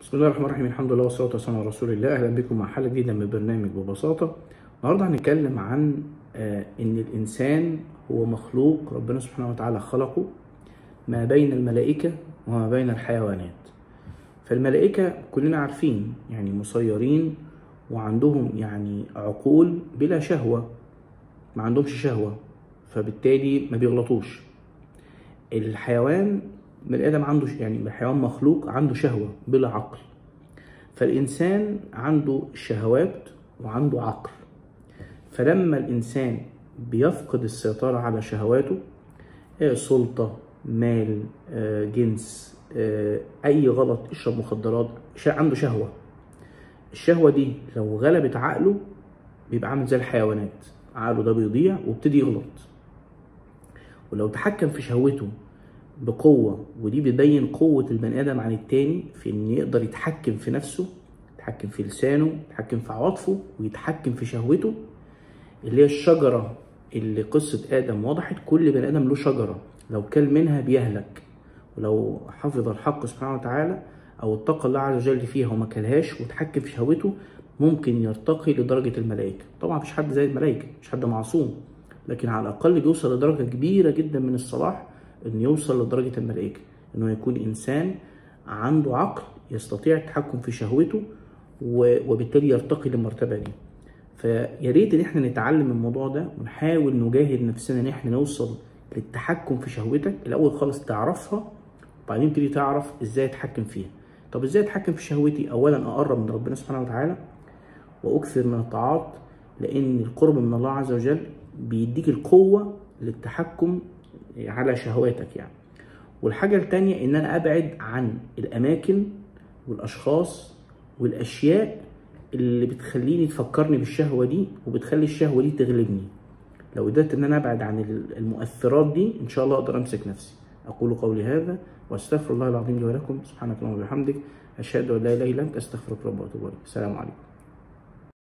بسم الله الرحمن الرحيم، الحمد لله والصلاة والسلام على رسول الله. أهلا بكم مع حلقة جديدة من برنامج ببساطة. النهاردة هنتكلم عن إن الإنسان هو مخلوق ربنا سبحانه وتعالى خلقه ما بين الملائكة وما بين الحيوانات. فالملائكة كلنا عارفين يعني مسيرين وعندهم يعني عقول بلا شهوة، ما عندهمش شهوة، فبالتالي ما بيغلطوش. الحيوان بني آدم عنده يعني الحيوان مخلوق عنده شهوة بلا عقل، فالإنسان عنده شهوات وعنده عقل. فلما الإنسان بيفقد السيطرة على شهواته، سلطة، مال، جنس، أي غلط، يشرب مخدرات، عنده شهوة. الشهوة دي لو غلبت عقله بيبقى عامل زي الحيوانات، عقله ده بيضيع وابتدي يغلط. ولو تحكم في شهوته بقوة، ودي بتبين قوة البني آدم عن التاني في إن يقدر يتحكم في نفسه، يتحكم في لسانه، يتحكم في عواطفه، ويتحكم في شهوته اللي هي الشجرة اللي قصة آدم وضحت. كل بني آدم له شجرة، لو كل منها بيهلك، ولو حفظ الحق سبحانه وتعالى أو اتقى الله عز وجل فيها وما كلهاش وتحكم في شهوته ممكن يرتقي لدرجة الملائكة. طبعا مفيش حد زي الملائكة، مفيش حد معصوم، لكن على الأقل بيوصل لدرجة كبيرة جدا من الصلاح، إنه يوصل لدرجة الملائكة، إنه يكون إنسان عنده عقل يستطيع التحكم في شهوته وبالتالي يرتقي للمرتبة دي. فيا ريت إن إحنا نتعلم الموضوع ده ونحاول نجاهد نفسنا إن إحنا نوصل للتحكم في شهوتك. الأول خالص تعرفها، وبعدين تبتدي تعرف إزاي أتحكم فيها. طب إزاي أتحكم في شهوتي؟ أولا أقرب من ربنا سبحانه وتعالى وأكثر من الطاعات، لأن القرب من الله عز وجل بيديك القوة للتحكم على شهواتك يعني. والحاجة التانية إن أنا أبعد عن الأماكن والأشخاص والأشياء اللي بتخليني تفكرني بالشهوة دي وبتخلي الشهوة دي تغلبني. لو قدرت إن أنا أبعد عن المؤثرات دي إن شاء الله أقدر أمسك نفسي. أقول قولي هذا وأستغفر الله العظيم لي ولكم. سبحانك اللهم وبحمدك، أشهد أن لا إله إلا أنت، أستغفرك رب وأتوب إليك. السلام عليكم.